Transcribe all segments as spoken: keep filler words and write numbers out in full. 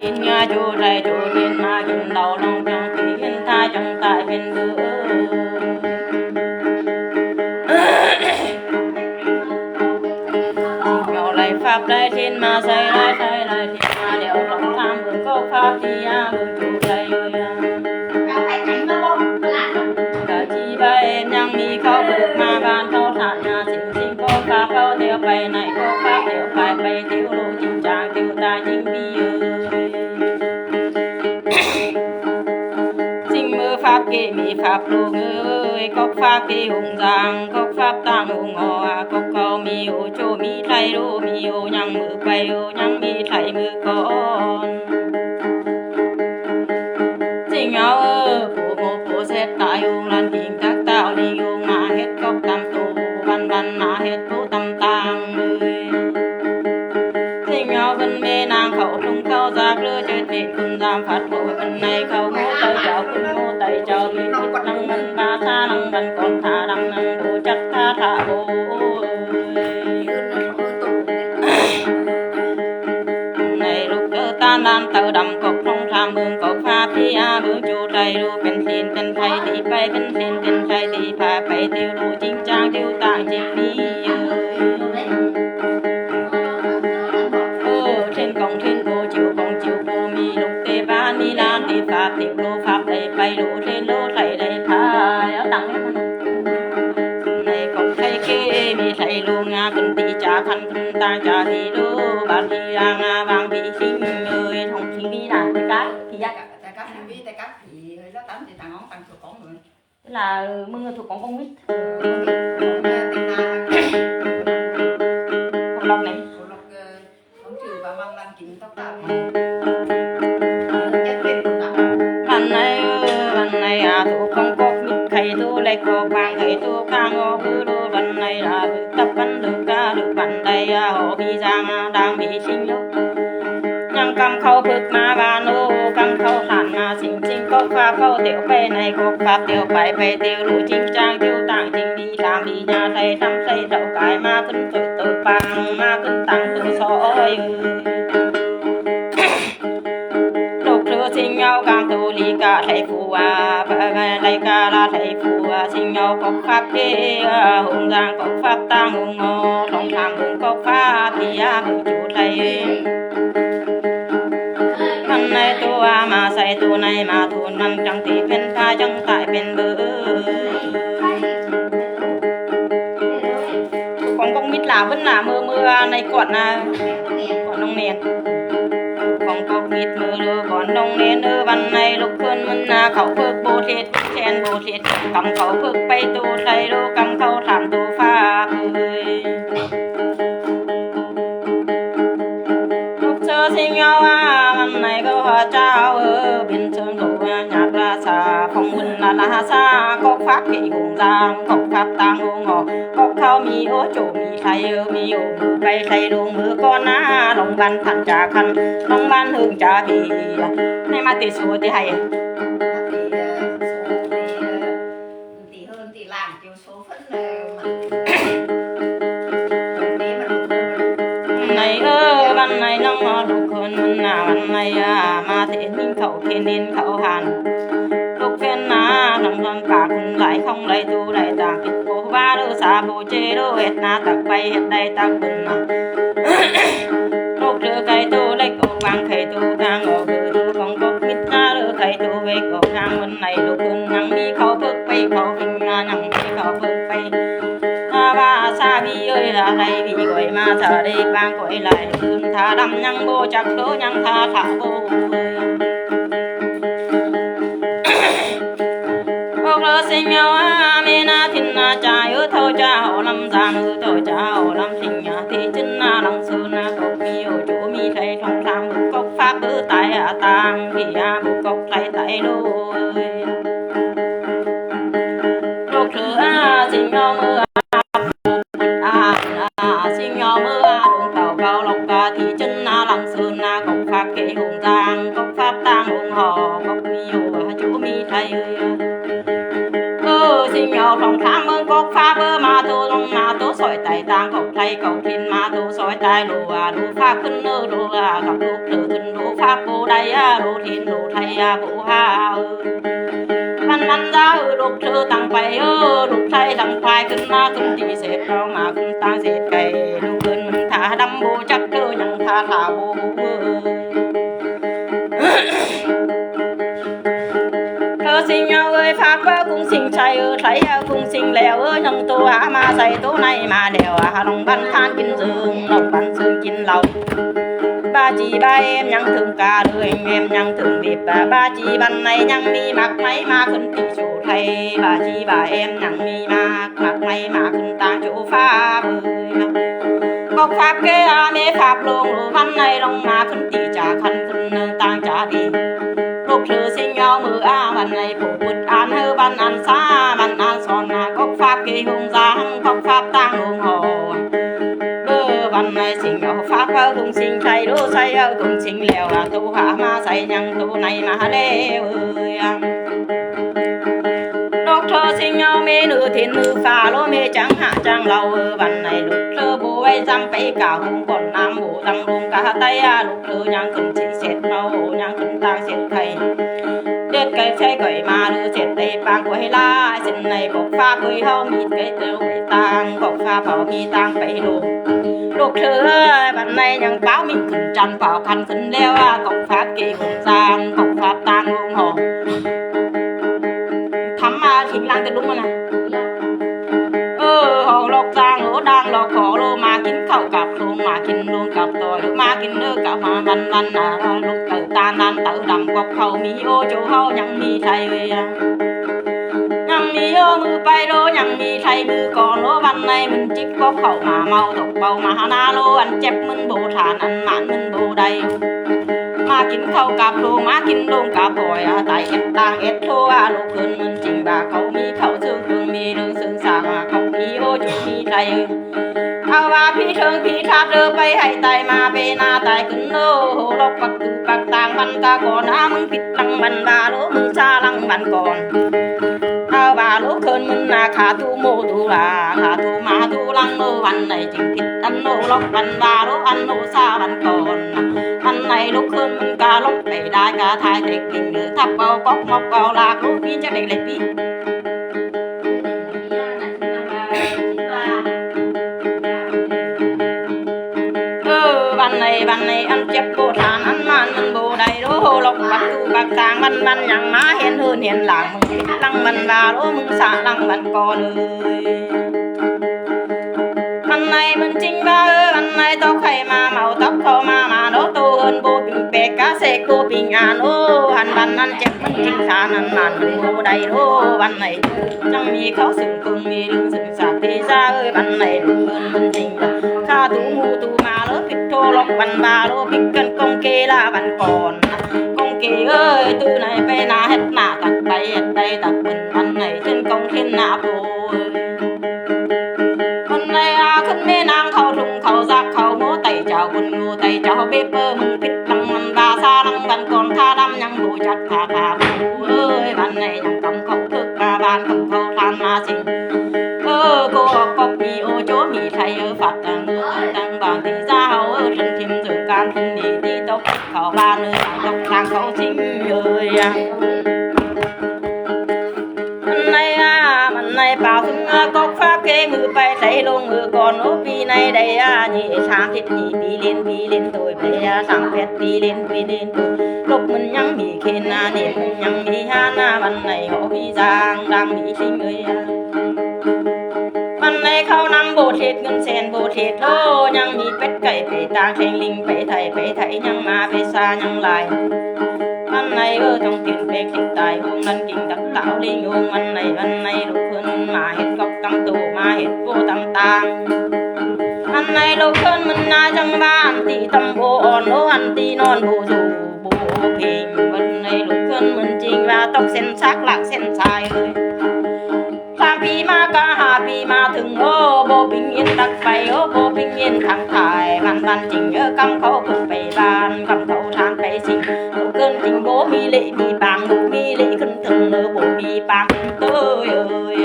Kin nga chu rai chu kin ma kin đau lòng chang ti kin tha chang tai kin bư. Ngau lai pháp lai thiên ma sai lai sai lai thiên ma đeo lòng tham bư cốc pháp ti a bư chu rai bư a. Cả chi ba em nhang mi khâu bư ma ban khâu than na sing sing cốc pháp khâu theo pai nai cốc pháp theo pai pai theo lu ching chang theo ta ching bi ơi. Ching mơ pháp kê mi pháp lu ngơi cốc pháp kê hùng giang cốc pháp tang hùng hoa cốc khâu mi ô chu mi thai lu mi ô nhang mơ pai ô nhang mi thai mơ con. Ching ao ơ, pô mô pô sét tai ung lăn king tắc tao ling ung na het cốc tâm tô, văn văn na het tô tâm tang mười. Ching ao văn mê nang khẩu trung khẩu giặc lơ chết chết kun giam phát lô văn này khẩu ngô tay chào kun ngô tay chào mi kut năng văn ba tha năng văn con tha năng năng bố chắc tha tha bố. Nai lục đơ tan đan tơ đăm cốc phong tham mương cốc pha phi a mương chu trai lu pên tin pên thai ti pai pên tin pên thai ti pha pai tiu lu ching chang tiu tang ching ni ơ. Ơ, thiên công thiên cô chiu công chiu cô mi lục tê ba mi lan ti pha ti lu pha pai pai lu thiên lu thai đai pha ya tăng. Nai cốc thai kê mi thai lu nga cun ti cha khăn cun tang cha ti lu ba ti a nga vang bi sing ơi thong sing bi na ti cáp ti ya. Tại cáp sing bi, tại cáp thì hơi lót tắm thì tàng ống tàng thuộc cống rồi. Tức là mưng thuộc cống công mít. Cống lọc này. Cống lọc, ờ, cống trừ và măng lan kính tóc tạo. Nhất quyết của tạo. Văn này, văn này à, thuộc cống cốc mít khay thu lệch cốc vàng khay thu khang ô bư đô văn này là bư tập văn được ca được văn đây à, họ bi giang à, đang bi sing lục. Nhang căm khâu phước ma ba nô, căm khâu than ma sing sing cốc pha khâu tiểu pe này cốc pha tiểu pe pe tiểu lu ching chang tiểu tang ching đi tham đi nhà thầy thăm thầy thầu cái ma cưng tự tự pang ma cưng tăng tự so ơi. Lục thứ sing ngao cam tu li ca thầy phù à, lai ca la thầy phù à, sing ngao cốc pháp kê à, hùng giang cốc pháp tang hùng ngô, trong tham hùng cốc pháp thì à, hùng chủ thầy. Măn nai tua ma sai tu nai ma thu năng chang ti pên pha chang tai pên bơ. Cống cốc mít là vẫn là mơ mơ nai cọn na, cọn nông nền. Cống cốc mít mơ lơ cọn nông nền ơ văn nai lục khơn măn na khẩu phước bô thiệt, chen bô thiệt, cắm khẩu phước pay tu thầy lô cắm khẩu tham tu pha bơi. Lục sơ sing ngao a, văn này câu hoa chao ơ, biên sơn câu hoa nhạc la sa, phong vân la la sa, cốc pháp kỷ hùng giang, cốc pháp tang hùng ngọ, cốc khao mi ô chủ mi thầy ơ, mi ô mư bay thầy lùng mư con na, lòng văn thản trà khăn, lòng văn hương trà bì, này mà tỷ số thì hay. Tỷ, ờ, số thì, ờ, tỷ hơn tỷ làng. Nai ơ, văn nai nong mâo lục khơn mưn na văn nai a, ma thê ninh khảu khê ninh khảu hàn. Lục phiên na, nong nong pạ khun lai khong lai tu lai tang kịt pô ba đô sa pô chê đô het na tắc pai het đai tắc bươn na. Lục trơ khai tu lệch ô vang khai tu khang ô khư tu khong cốc mít na đô khai tu vê cốc khang mưn nai lục khơn nang mi khảu phước pai khảu kinh na nang mi khảu phước pai. A ba sa bi ơi a lai bi gọi ma sa đê pang gọi lai khun tha đăm nhang bô chak đô nhang tha tha bô. Ốc lơ sing ngao a mê na thin na cha ư thâu cha hậu lăm giang ư thâu cha hậu lăm sing ngao thi chân na lăng sư na cốc mi ô chủ mi thầy thong tham bư cốc pháp bư tai a tang thi a bư cốc thầy tai lôi. Lục sư a sing ngao mơ a, a, sing ngao mơ a, đôn tàu cao lộc ca, thị trấn na, lăng sơn na, cốc pháp kê hùng giang, cốc pháp tang hùng hò, cốc mi hùa, chú mi thầy ơi. Ơ, sing ngao trong tháng mơ, cốc pháp ơ, ma tô, long ma tô, sỏi tài tang, cốc thầy, cốc thiên ma tô, sỏi tài lùa, lùa pháp khân nơ, lùa, cốc lục lơ khân, lùa pháp bồ đài. Ơ, lục thìn lục thầy, ơ, bố ha ơ. Măn măn dá ơ, lục thơ tăng pay ơ, lục thầy tăng pay khửn mă khửn tỉ sệt rau mă khửn tang sệt cay, lục khửn mưn tha đăm bố chắc thơ nhăng tha tha bố ơ. Thơ sinh nhọ ơi, Pháp ơ khung sinh chảy ơ, thầy ơ khung sinh lẹo ơ, nhăng tô hả mă say tô nây mă lẹo, hả lòng băn than kin dưm, lòng băn sương kin lầu. Ba chị ba em nhăng thơm ca đơ em, em nhăng thơm bịp, ba, ba chị băn nây nhăng mi mắc máy mă khửn tỉ chủ thầy, ba chị ba em nhăng mi mắc, mắc máy mă khửn tang chủ Pháp ơi. Cốc Pháp kê a mê Pháp lông lô băn nây lòng mă khửn tỉ chả khăn khửn nâng tang chả đi. Lục thơ sinh nhọ mơ a băn nây bố bứt an hơ băn an sa, băn an son na cốc Pháp kê hung giang, cốc Pháp tang hung hò. Ơ, băn nây sinh nhọ Pháp ơ khung sinh thầy đô say ơ khung sinh lẹo, à, tô hả mă say nhăng tô nây mă lẹo ơi. Lục thơ sinh nhọ mê nư thìn nư pha lô mê chăng hả chăng lầu ơ, băn nây lục thơ bố vay dăm pay cả hung còn nam bố dăm lung cả tay, à, lục thơ nhăng khửn chỉ sệt mau, nhăng khửn tang sệt thầy. Điệt cái xe quẩy mă lư sệt tê pang quẩy la, xin nây cốc Pháp ơi hâu mịt cái têu quẩy tang, cốc Pháp hâu mịt tang pay lô. Lục thơ ơi, băn nây nhăng páo mịn khửn chăn páo khăn khửn lẹo, à, cốc Pháp kê hung giang, cốc Pháp tang hung hò. Thắm mă thính lăng tê lung mă nè. Ơ, hâu lộc giang lô đang lộc khổ lô mă kin khảu cặp lông, mă kin lông cặp tỏi, mă kin nơ cặp mă băn băn, à, lục tơ tan tan tơ đăm cốc hâu mì ô, chủ hâu nhăng mì thầy ơi, à. Nhăng mì ô mưn pay lô, nhăng mì thầy mưn còn lô, băn nây mưn chích cốc hâu mă mau tộc bầu mă hả na lô, ăn chép mưn bố than, ăn mạn mưn bố đay. Mă kin khảu cặp lông, mă kin lông cặp tỏi, à, tai ét tang ét lô, à, lục khửn mưn ching ba khảu mì khảu sương khương mì lương sương sang, à, khảu mì ô chủ mì thầy. Ơ, ba phi thơng phi that đơ pay hạy tai mă pê na tai khửn lô, hô lộc pắc tu pắc tang băn ca còn, à, mưn phịt lăng băn ba lô, mưn sa lăng băn còn. Ơ, ba lô khơn mưn na khả tu mô tu la, khả tu mă tu lăng nô, ăn nây ching phịt ăn nô lộc băn ba lô, ăn nô sa băn còn. Ăn nây lô khơn mưn ca lộc pay đai ca thai têk đinh lư thắp bao cốc mộc bao lạc lô phi chắc đêk lê phi. Ơ, băn nây, băn nây ăn chép bố than, ăn mạn mưn bố đay lô, hô lộc pắc tu pắc tang băn băn nhăng mă hiên hưn hiên làng mưn, lăng băn ba lô mưn sa lăng băn còn ơi. Băn nây mưn ching ba ơ, băn nây tốc khay mă mau tốc khâu mă mă đô tô hơn bố ping pek cá sek bố ping an ô, ăn băn ăn chép mưn ching than ăn mạn mưn bố đay lô, băn nây. Chăng mì khảu sưng pưng mì lưng sưng sạc thì ra ơi, băn nây lục khơn mưn ching ba. Khả tu mu tu mă lơ phịt thô lộc băn ba lô phịt cân công kê la băn còn. Công kê ơi, từ nây pê na hét na tặc bay hét bay tặc bươn băn nây trên công thiên na bô ơi. Băn nây a khân mê nang khảu thung khảu giặc khảu ngô tay chào quân ngô tay chào bếp bơ mưn phịt lăng băn ba sa lăng băn còn tha đăm nhăng bố chắc tha tha bố ơi, băn nây nhăng cắm khảu khước ba ban cắm khảu than na sing. Ơ, cô ọc cọc mì ô chố mì thầy ơ, phạt tăng ơ, tăng bàn tí gia hầu ơ, thân thiêm dưỡng can thân đi tí tốc khảu ban ơ, tốc thang khảu sing ơi à. Băn nây a, băn nây pao thưng a, cốc Pháp kê ngự pay thầy lông ngự còn ố pi nây đảy a, nhị sang thịt nhị pi lên pi lên tôi pay a, sang phét pi lên pi lên tôi. Lộc mưn nhăng mì khên a, niệm mưn nhăng mì han a, băn nây hổ mì giang, đang mì sinh người a. Băn nây khảu năm bố thiệt, ngân sen bố thiệt lô, nhăng mì pet cải pê tang, theng linh pê thầy, pê thầy nhăng ma, pê sa nhăng lai. Băn nây ơ, trong tiền pê khịt tài, hôm lăn kinh tắc tạo linh hồn, băn nây, băn nây, lộc khơn mưn mă hiệt cốc tăng tổ, mă hiệt bố tăng tang. Băn nây, lộc khơn mưn na chăng ba, ăn ti tâm bố on, lô ăn ti non bố dù, bố phêng. Băn nây, lộc khơn mưn ching ba, tốc sen sắc, lạ sen sai ơi. Tam pi mă ca ha pi mă thưng ô, bố bình yên tắc pay ô, bố bình yên thăng thải, băn băn ching ơ, cắm khảu khân pay băn, cắm khảu than pay sing. Bố khân ching bố mì lệ mì pang, bố mì lệ khân thưng ơ, bố mì pang tơi ơi.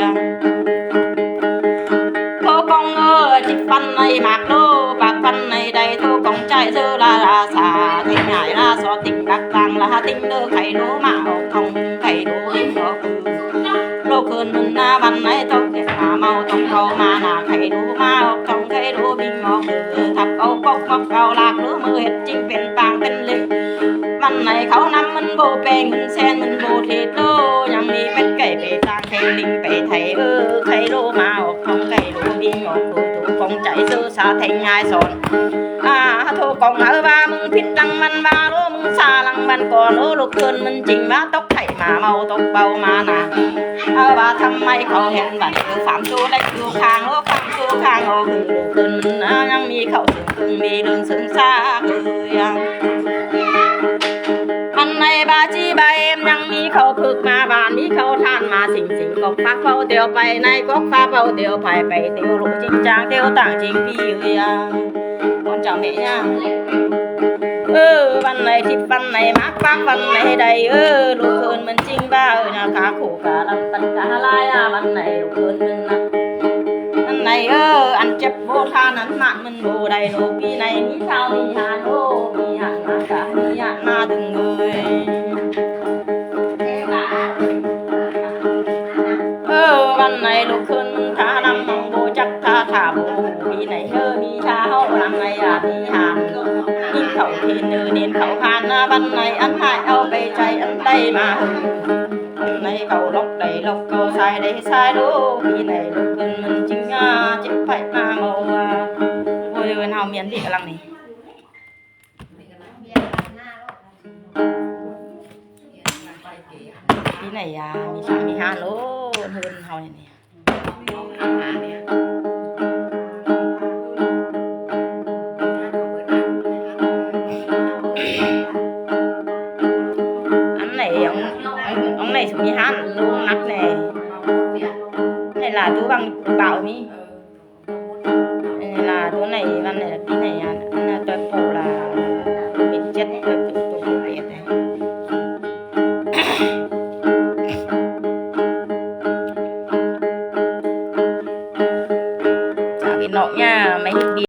Thô công ơ, chip băn nây mạc lô, bạc băn nây đảy, thô công chải dơ la la sa, thê nhại la so tỉnh bạc tang Hà Tĩnh đơ khay đô mă ốc thông, khay đô binh ốc. Lô khơn mưn na băn nây tốc kẹt mă mau tốc khâu mă na khay đô mă ốc thông, khay đô binh ốc. Thặp âu pốc mốc âu lạc lúa mưa hết chính pên pang pên lê. Băn nây khảu năm mưn bô pe mưn sen mưn bô thịt lô, nhắm mi pet kảy pe tang khay linh pe thầy ơ, khay đô mă ốc thông, khay đô binh ốc. Khư tụ phong chạy sơ sa thành hai son. À, thô công hả ba mưng phít lăng băn ba lô mưng sa lăng băn cò lô lục cơn mưn chính ba tốc thảy mà mau tốc bầu mà nà. Ơ, ba thăm may khâu hẹn băn cứ phạm tu lệch tu khang lô khang tu khang ô khư lục cơn mưn na nhắm mi khâu sương khương mi lương sương sa khư yang. Ăn này ba chi ba em nhắm mi khâu phước mà bàn mi khâu than mà sỉnh sỉnh cọc phác phâu tiêu pay này cọc phá phâu tiêu pay pay tiêu lục chính trang tiêu tảng chính phi ư yang. Con chào mẹ nha. Ơ, băn nây thịt băn nây mác bác băn nây đầy ơ, lục khơn mưn chính ba ơ, nhà cá khổ cá lắm băn cá lai à, băn nây lục khơn mưn nè. Băn nây ơ, ăn chép bố tha nắn mạn mưn bố đầy nô, pi nây mi sao mi hàn ô, mi hàn mà cả mi hàn mà từng người. Ơ, băn nây lục khơn mưn tha năm mong bố chắc tha tha bố, pi nây ơ, mi tha hậu lăng nây à, mi hàn. Nín khẩu thiên ơ, nín khẩu hàn à, băn nây ăn hại âu bê chay ăn tay mà hư. Băn nây khẩu lộc đẩy lộc, khẩu sai đẩy sai đô, pi nây lục khơn mưn chính à, chính phải mà mâu à. Ôi, ôi, hao miền thị lăng nè. Pi nây à, mi sa mi hàn lô, hơn hao nè. Ăn nây ông, ông, ông nây sung mi hàn lô nắc nè. Nây là tú băng bảo mi. Ê, là tú nây, băn nây là pi nây à, ăn là tôi phủ là bị chết, tôi phủ, tôi phủ biết này. Chả bị nọ nha, mày biết.